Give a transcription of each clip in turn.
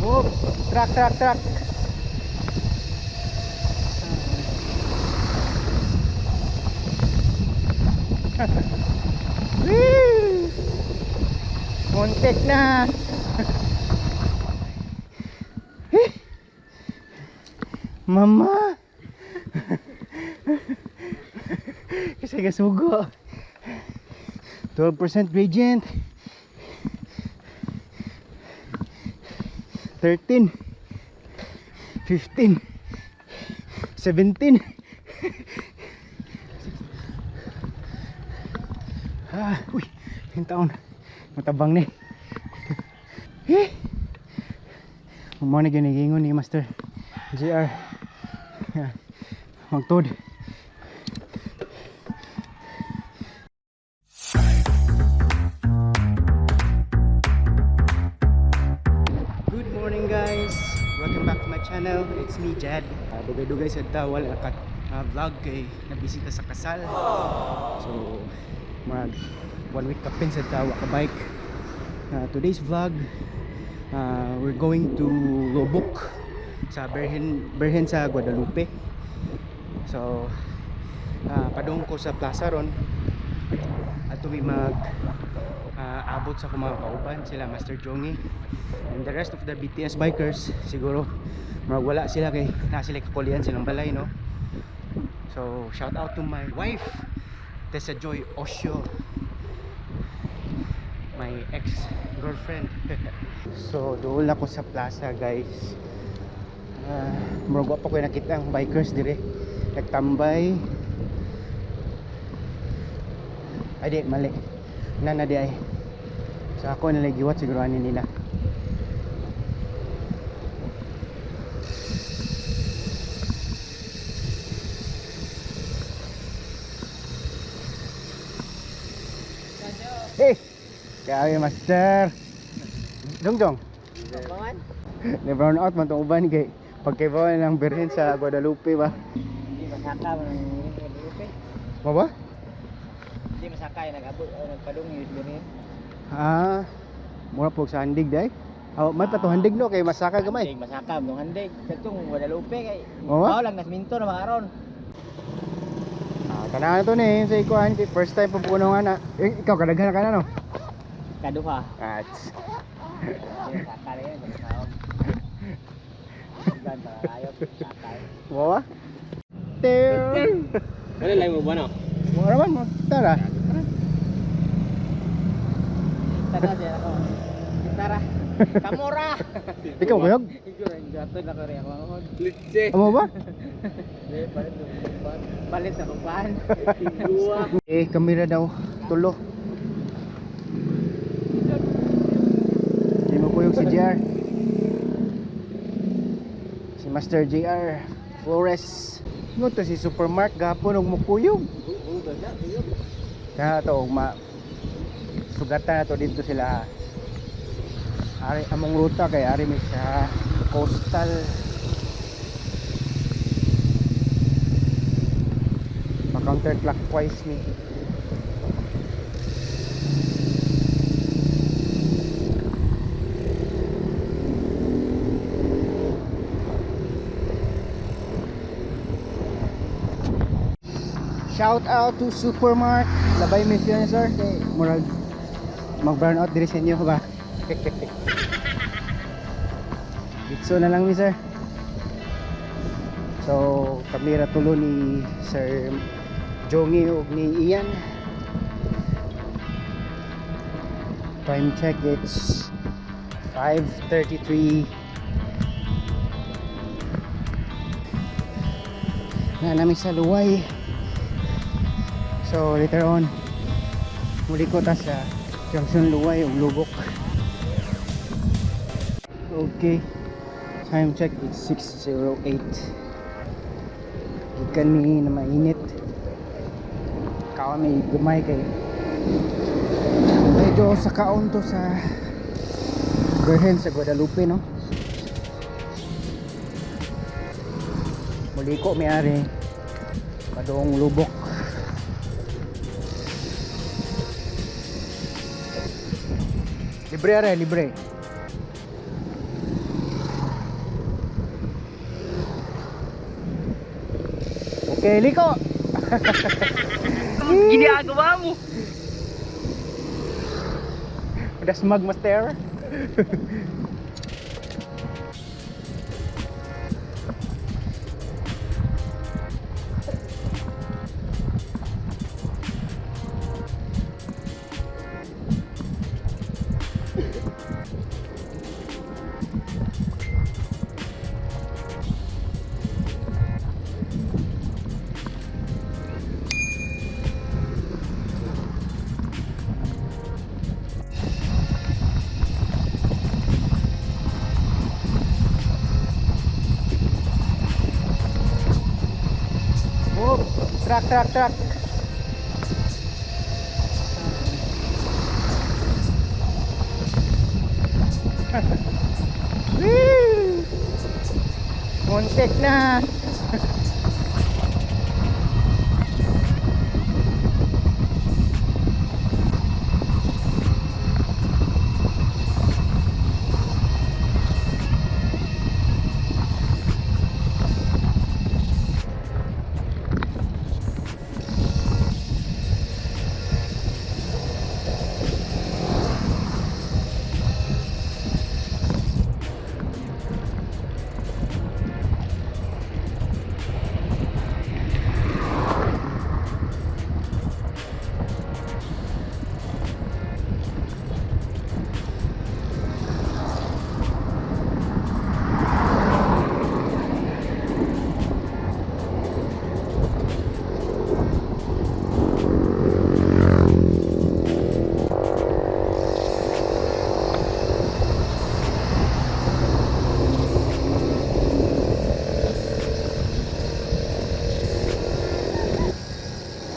Oh, truck, truck, truck. Woo! Muntik na. Eh! Mama. Kasi gasugo. 12% gradient. 13, 15, 17. Ah, uy, yung taon. Matabang ni. Eh. Mo na ginigingon ni Master JR. Yeah. Magtod. Good morning, guys! Welcome back to my channel. It's me, Jed. Dugay-dugay sa tawal akat vlog kay nabisita sa kasal. So, mag one week kapin sa tawa ka bike. Today's vlog, we're going to Lobok sa Berhen, Berhen sa Guadalupe. So, padung ko sa plaza ron at may mag abot sa akong mga kauban sila Master Jongi and the rest of the BTS bikers. Siguro murag wala sila kay na sila kakulian silang balay, no? So shout out to my wife, Tessa Joy Osio, my ex girlfriend. So dool ako sa plaza, guys. Murag wa pa ko nakita ang bikers dire nagtambay. Ay di, mali na na di ay. So ako nalagiwat siguro ani nila. Eh, kaya master. Jongjong. Abangan? Ni brown out man tong uban kay pagkaibaw ng Birhen sa Guadalupe ba. Hindi masaka man ang Guadalupe. Mo ba? Hindi masaka yung nag-abot o nagpadung yung dinhi. Ah, mura po sa handig day. Oh, may patuhandig no kay masaka gamay. Handig masaka man handig. Katong Guadalupe kay Oo ba? mao lang nasminto na mga aron. Ah, tanaw na to ni sa ikuan kay first time pa po nga na. Eh, ikaw kadaghan na ka na no. Kaduha. Ah, tss. Hindi masaka na yun pagkakaon. Ugan mga kayo masaka. Mo ba? Ter. Wala lang mo ba no? Mura man mo. Tara. Tara siya ako. Tara. Kamura. Ikaw kuyog? Ikaw ang gato na ko rin ako. Amo ba? Palit palit ako pan. Eh, kamera daw. Tulo. Di mo kuyog si JR. Si Master JR Flores. Ngo to si Supermark gapon og mukuyog. Kaya to og ma sugatan na to dito sila. Ari among ruta kay ari mi sa coastal. Pa counterclockwise mi. Shout out to Supermark. Labay mi siya sir kay murag mag brown out diri sa inyo ba. Bitso na lang mi, sir. So kamera tulo ni Sir Jongi ug ni Ian. Time check, it's 5:33 na namin sa Luway. So later on, muli ko ta sa Junction Luway ug Lubok. Okay. Time check, it's 6:08. Gikan ni na mainit. Kawa may gamay kay medyo sa kaon to sa Berhen sa Guadalupe, no? Muli ko may-ari padung Lubok. Libre are, libre. Okay, liko. Ginagawa mo. Dasmag, master. Oh, truck, truck, truck. Woo! Muntik na.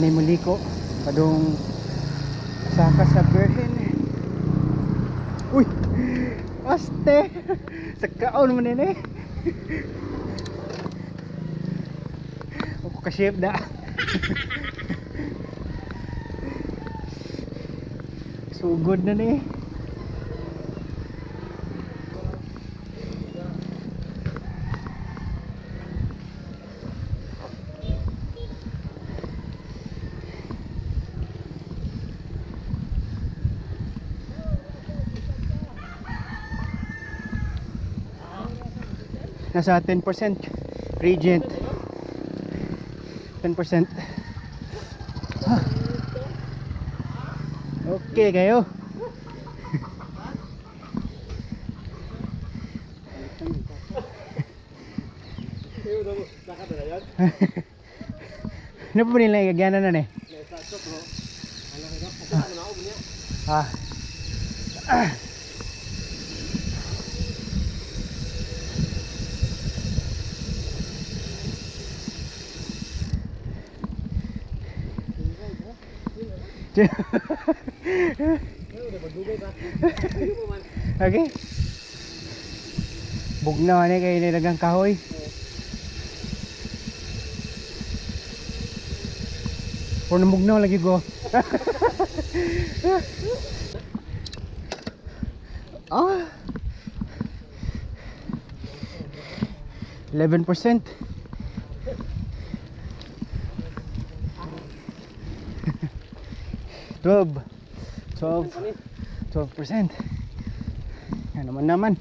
Ani muliko padung saka sa Birhen. Uy! Aste! Sa kaon man nini. Ako ka-shape da. Sugod na ni. Nasa 10% gradient. 10%. Ah. Okay kayo. Ano pa nila igagyanan na ni? Ah. Ah. Okay. Bugnaw ni kay nilagang kahoy. Puro bugnaw lagi ko. Ah. 11%. 12. 12. 12%. Ano naman naman.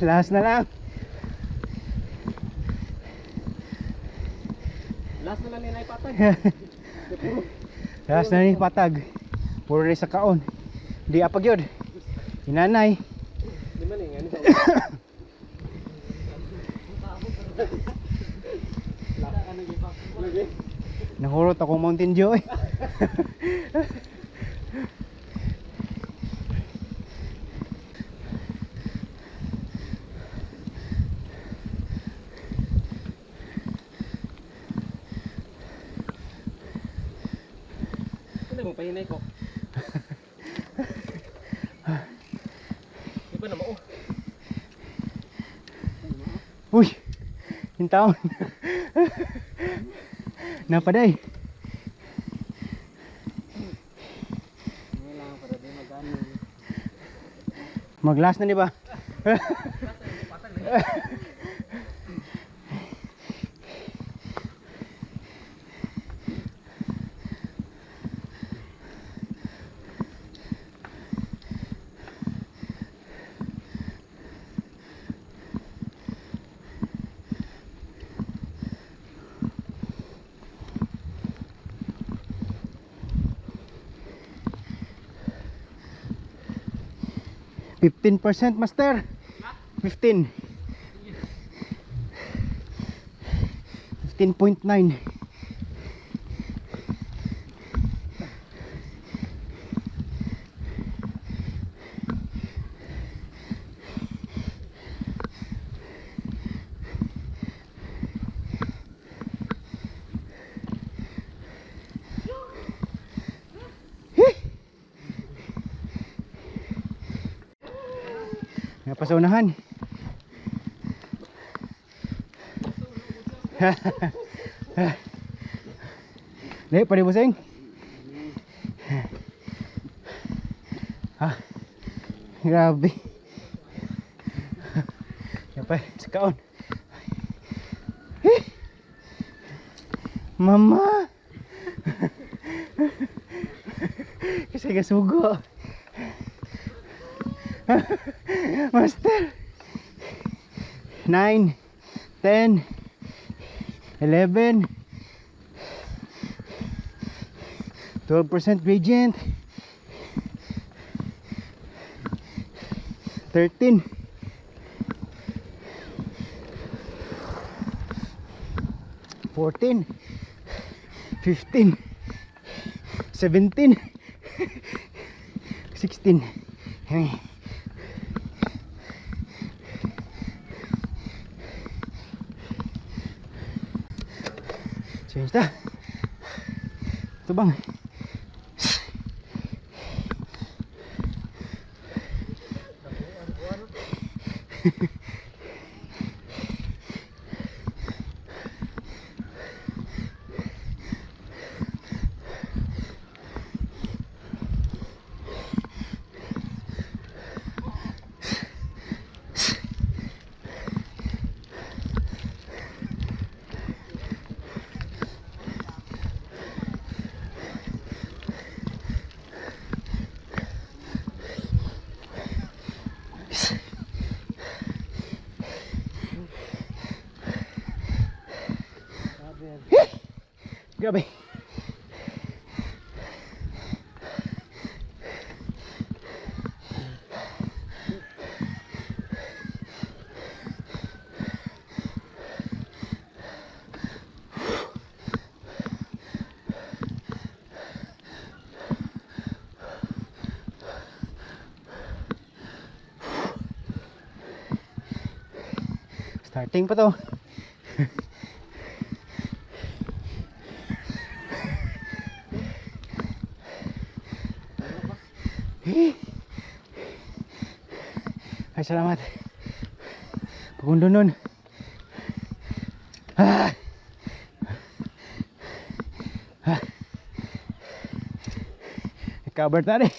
Last na lang. Last na lang nila ipatag. Last na ni patag. Puro rin sa kaon. Di apag yun. Inanay. Di man eh, ano sa Nahurot ako Mountain Dew eh. Ano mo pahinay ko? Di ba na mao? Uy! Yung taon. Napaday. Wala para di magano. Mag-last na di ba? 15%, master. 15. 15.9. Nga pa sa unahan. Lahi pa di, bossing. Ha. Grabe. Yan pa, sa kaon. Eh! Mama! Kasi gasugo. Master! 9, 10, 11, 12% gradient, 13, 14, 15, 17, 16. Hey. Change ta. Ito bang? Grabe. Starting pa to. Ay, salamat. Pagundo nun. Ah. Ah. Recover na rin.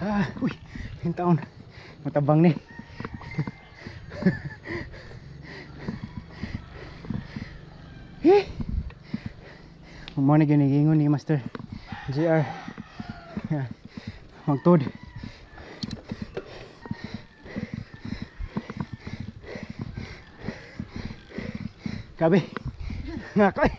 Ah, uy, yung taon. Matabang ni. Eh. Mo na ginigingon ni Master JR. Yeah. Magtud. Kabe. Ngakay.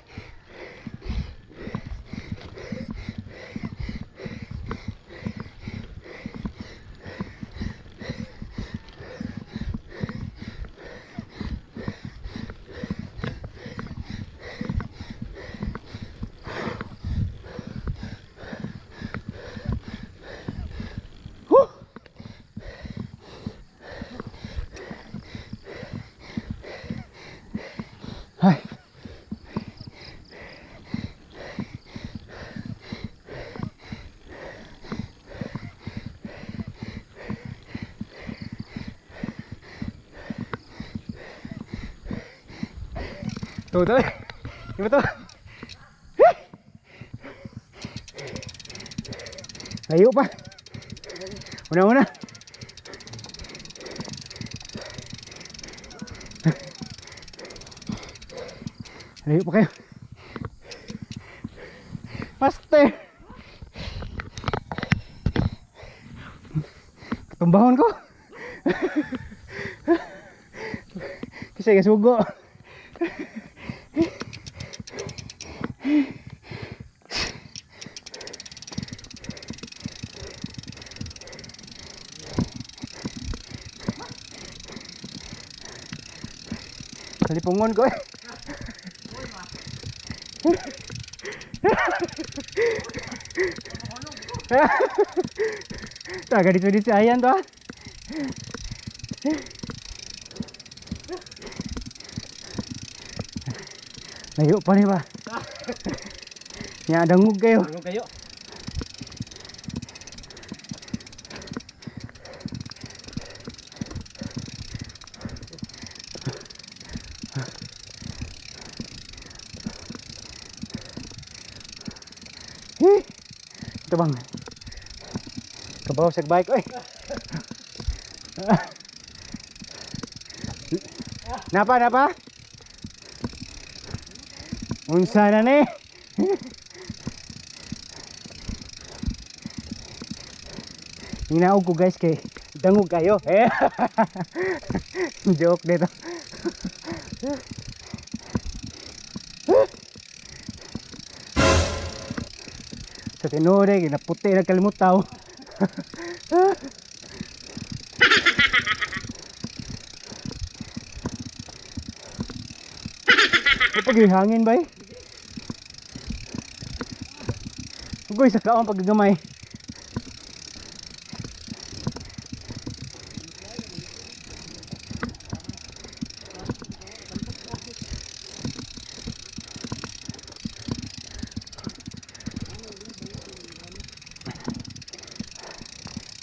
To to. Di ba to? Layo pa. Una una. Layo pa kayo. Master. Katumbahon ko. Kasi kasugo. Kalipungon ko eh. Taga dito dito ayan to ah. Layo pa ni ba? Nya dangog kayo. Tulog kayo. Eh, ito bang? Kabaw sa bike oy. Napa napa? Unsa na ni? Hinaog ko guys kay dangog kayo. Eh. Joke dito. Sa tinuod eh, ginaputi na kalimutaw. Kapag yung hangin ba eh? Ugoy sa kaon pag gamay.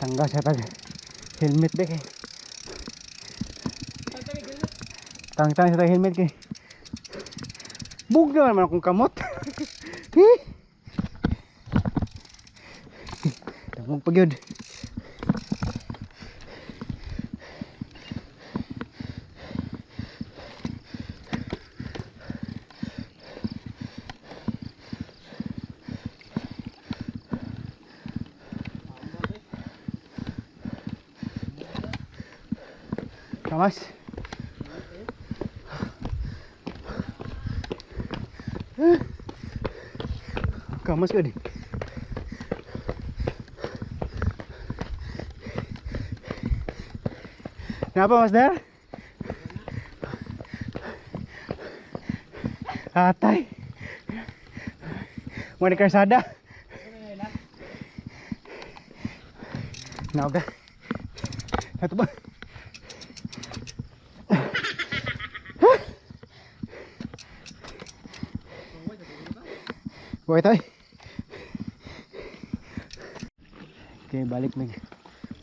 Tangga sa tag helmet be kay. Tangtang sa tag helmet kay. Bugnaw naman akong kamot. Eh. Dangog pa gyud. Kamas. Kamas ka di. Napa, Master? Atay. Mga karsada. Naoga. Ito ba? Buhay tayo. Okay, balik mag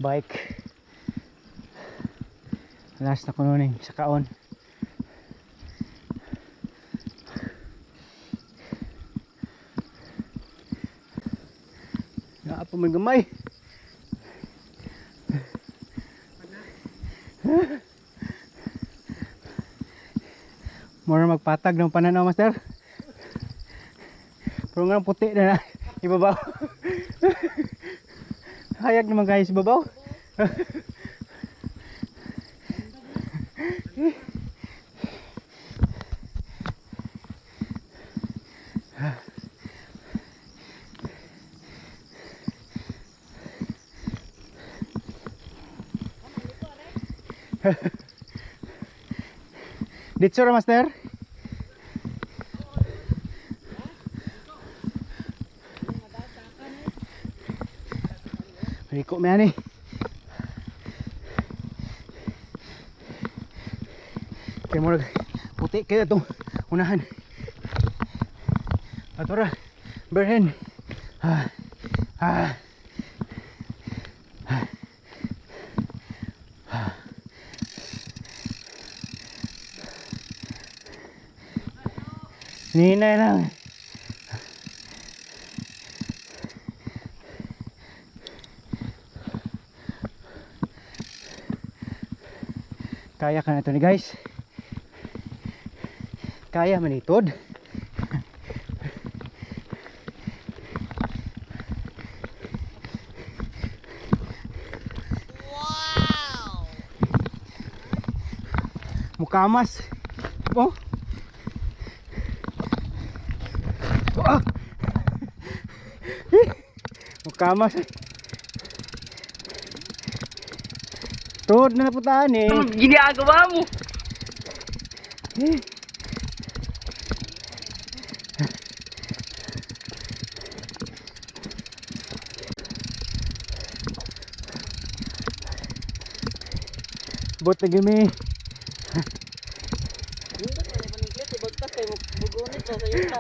bike. Last na ko nun eh, sa kaon. Naa pa man gamay. Mura magpatag ng pananaw, master. Pero nga puti na na ibabaw. Hayag naman guys ibabaw. Dito ra, master. Riko me ani. Kay murag puti kay itong unahan. Ato ra. Berhen. Ah. Ah. Nina lang. Kaya ka na to ni guys. Kaya manitod. Mukamas. Oh. Ah. Mukamas. Tuod na naputaan eh. Ginagawa mo. Eh. Bot na gimi. Ibagtas kay bugunit sa iyo.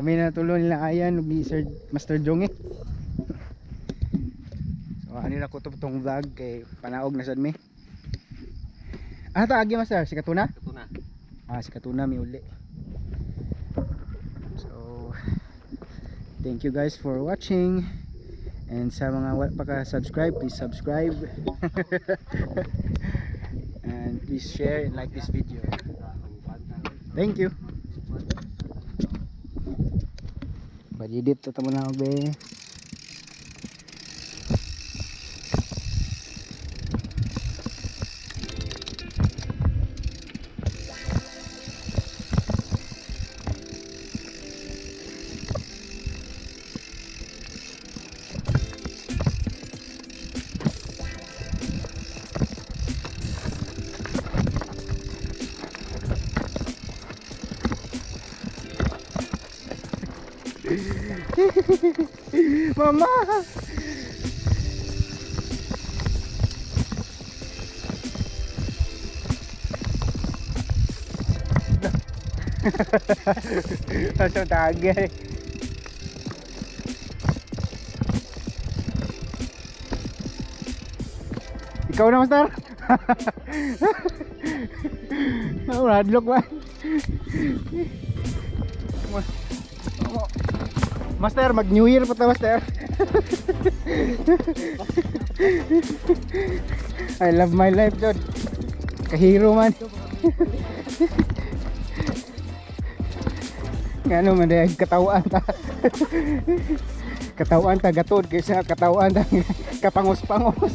Kami na tulo nila ayan ni Sir Master Jong eh. So ani na ko to tong vlog kay panaog na sad mi. Ah, taagi Master, si Katuna? Katuna. Ah, si Katuna mi uli. So thank you guys for watching. And sa mga wala pa ka-subscribe, please subscribe. And please share and like this video. Thank you. Badidit to tamo na be. Mama! Asa tagay. Ikaw na, Master. Oh, radlock man. Master, mag New Year pa ta, Master. I love my life, Jod. Kahiro man. Ngano man dahil katawaan ta. Katawaan ta gatod kaysa katawaan ta kapangos-pangos.